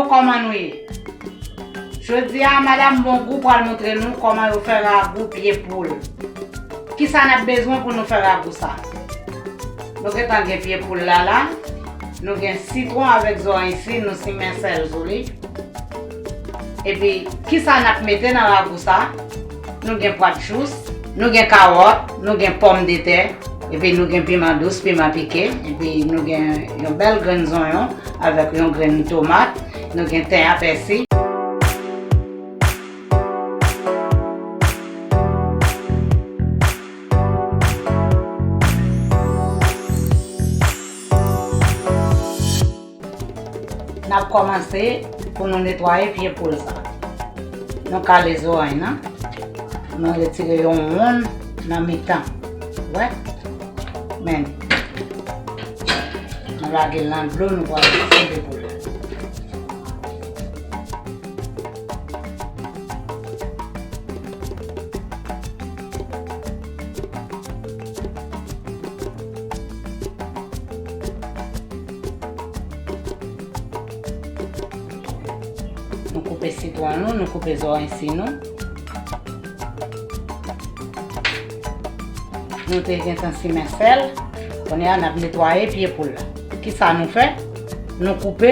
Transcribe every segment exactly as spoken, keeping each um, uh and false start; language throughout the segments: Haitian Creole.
Kòman nou ye? Jodi a, Madam Bongou pral montre nou kòman yo fè ragou pye poul. Kisa n ap bezwen pou nou fè ragou sa? Nou gentan gen pye poul la la. Nou gen sitwon avèk zoranj si nou simen sèl sou li. Epi, kisa n ap mete nan ragou sa? Nou gen pwa dous, nou gen kawòt, nou gen pòmdetè, epi nou gen piman dous, piman pike, epi nou gen yon bèl grenn zonyon avèk yon grenn tomat, nou gen ten a pèsi. N ap kòmanse pou nou netwaye pye poul sa. Nou kale zoranj nan. Nou retire yon wonn nan mitan. Wè? Men. Nou lage l nan dlo, nou pral fè pye poul la. Nou koupe sitwon nou, nou koupe zoranj si nou. Nou te gentan simen sèl. Kounye a, n ap netwaye pye poul la. Kisa nou fè? Nou koupe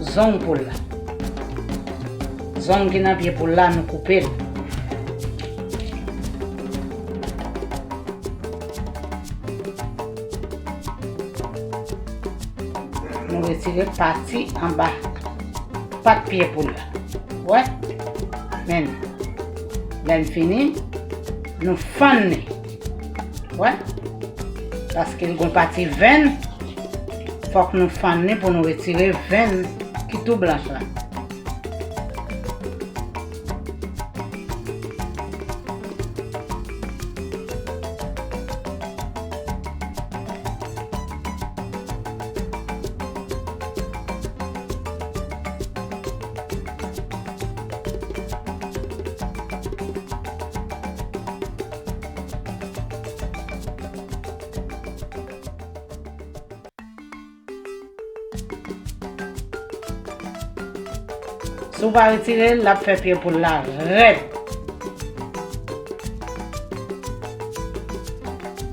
zong poul la. Zong ki nan pye poul la, nou koupe l. Nou retire pati anba pat pye poul la. Wè? Men, lè n fini, nou fann li. Wè? Paske l gon pati venn, fòk nou fann li pou nou retire venn ki tou blanch la. Si w pa retire l, l ap fè pye poul la rèd.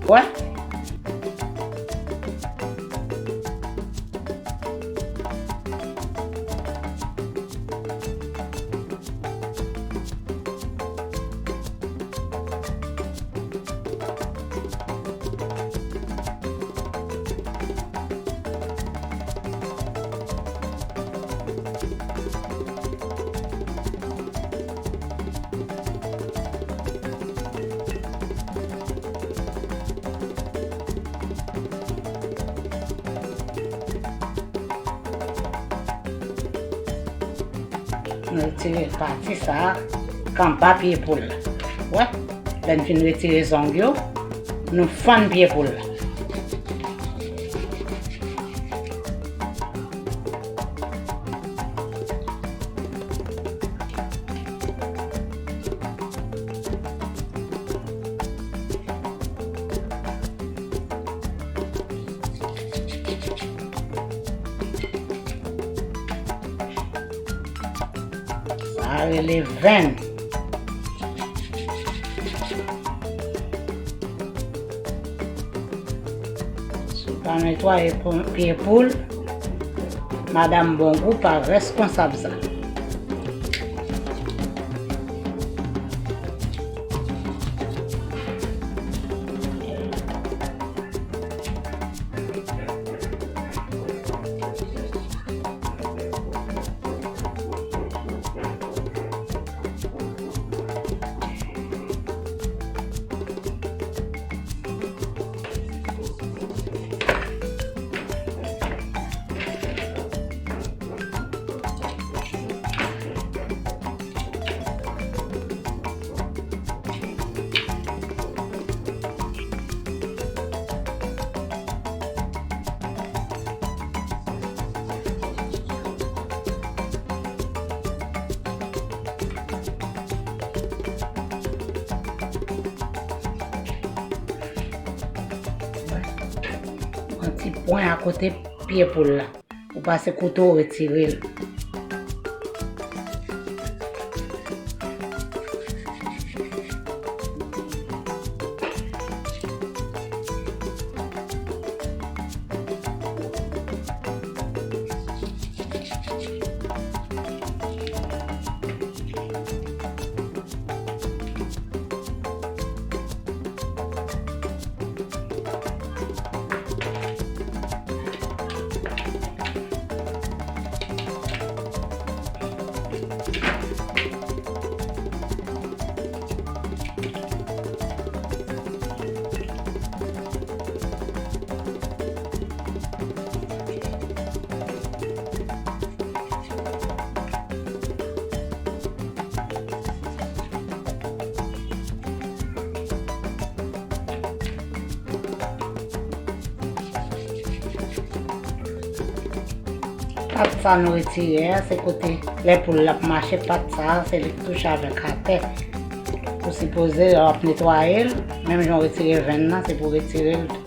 Wè? Nou retire pati sa a k anba pye poul la. Wè, lè n fin retire zong yo, nou fann pye poul la. Sa rele venn. Si w pa netwaye pye poul, Madam Bongou pa reskonsab sa. pwen akote pye poul la. Ou pase kouto, ou retire l. Pat sa nou retire a, se kote lè poul la ap mache, pat sa, se li k touche avèk atè. Ou sipoze, lè w ap netwaye l, menm jan w retire venn nan, se pou w retire l tou.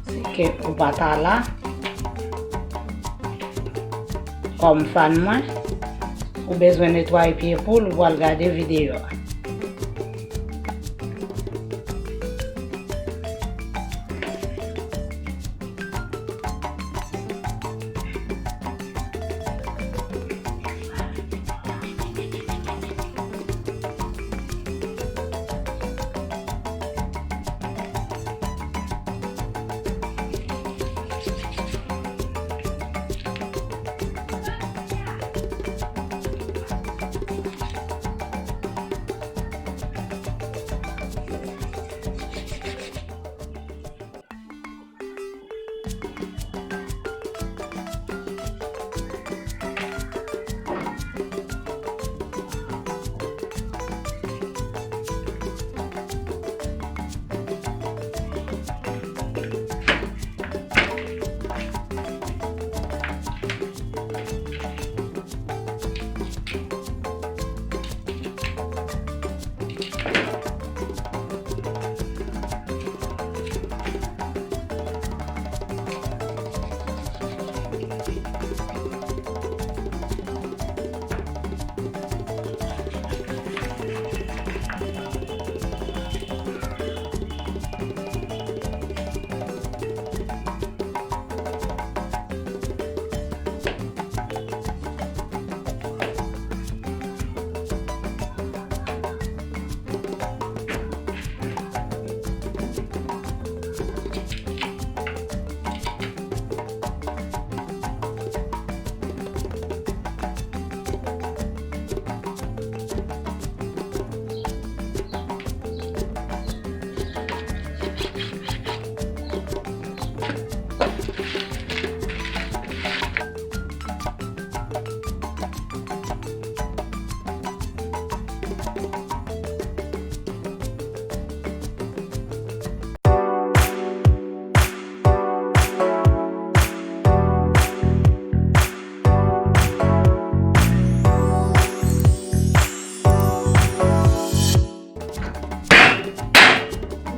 Seke ou pa ta la, kòm fan mwen, ou bezwen netwaye pye poul, ou pral gade videyo a.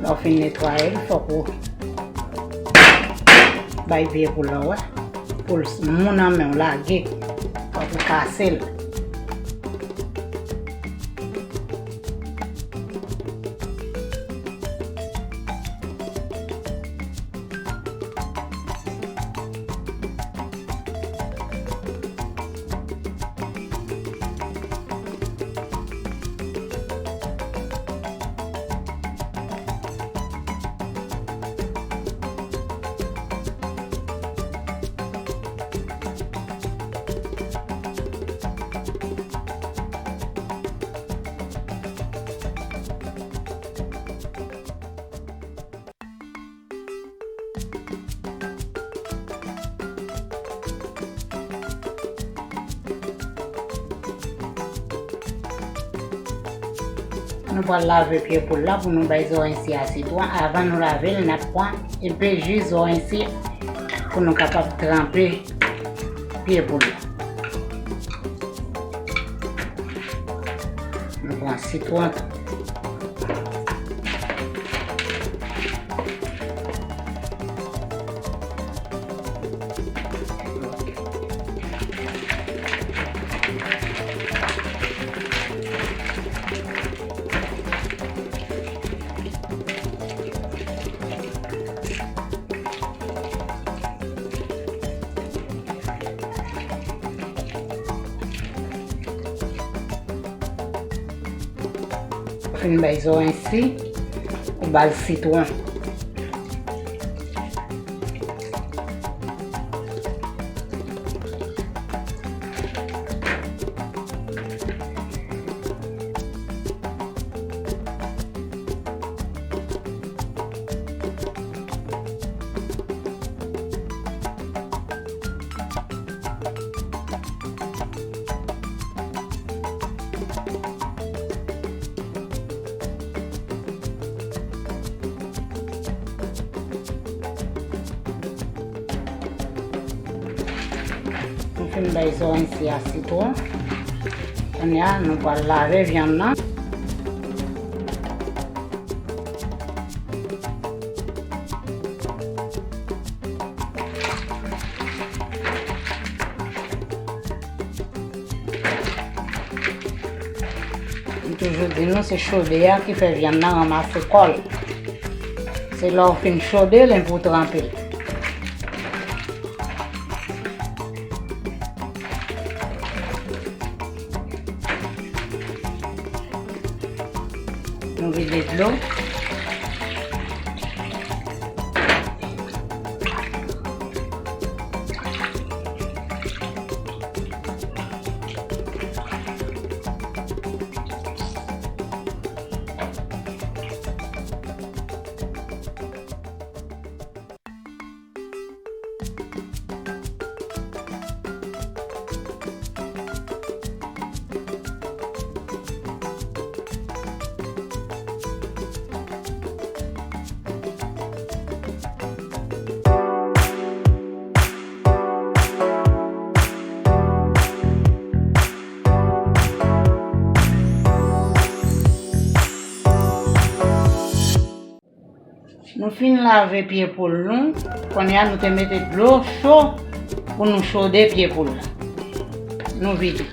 Lè w fin netwaye l, fòk ou bay pye poul la, w wè. Poul s-, mou nan men w, lage. Fòk ou kase l. Nou pral lave pye poul la pou nou bay zòrèy si a sitwon. Avan nou lave l, n ap pran enpe ji zòrèy si pou nou kapab tranpe pye poul la. Nou pran sitwon tou. Fin bay zòrèy si, ou ba l sitwon. Nou fin bay zòrèy si a sitwon. Kounye a, nou pral lave vyann nan. M toujou di nou, se chode a ki fè vyann nan ranmase kò l. Se lè w fin chode l, epi w tranpe l. Nou vide dlo. Nou fin lave pye poul nou, kounye a nou te mete dlo cho pou nou chode pye poul la. Nou vide.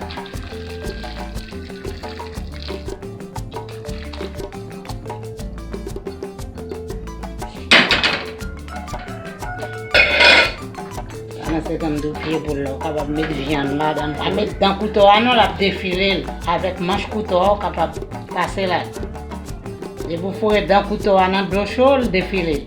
Pandan se tan m tou pye poul la, ou kapab met vyann ladan l. Pa met dan kouto a non, l ap defile l. Avèk manch kouto a, ou kapab pase ladan. Depi w foure dan kouto a nan dlo cho, l defile l.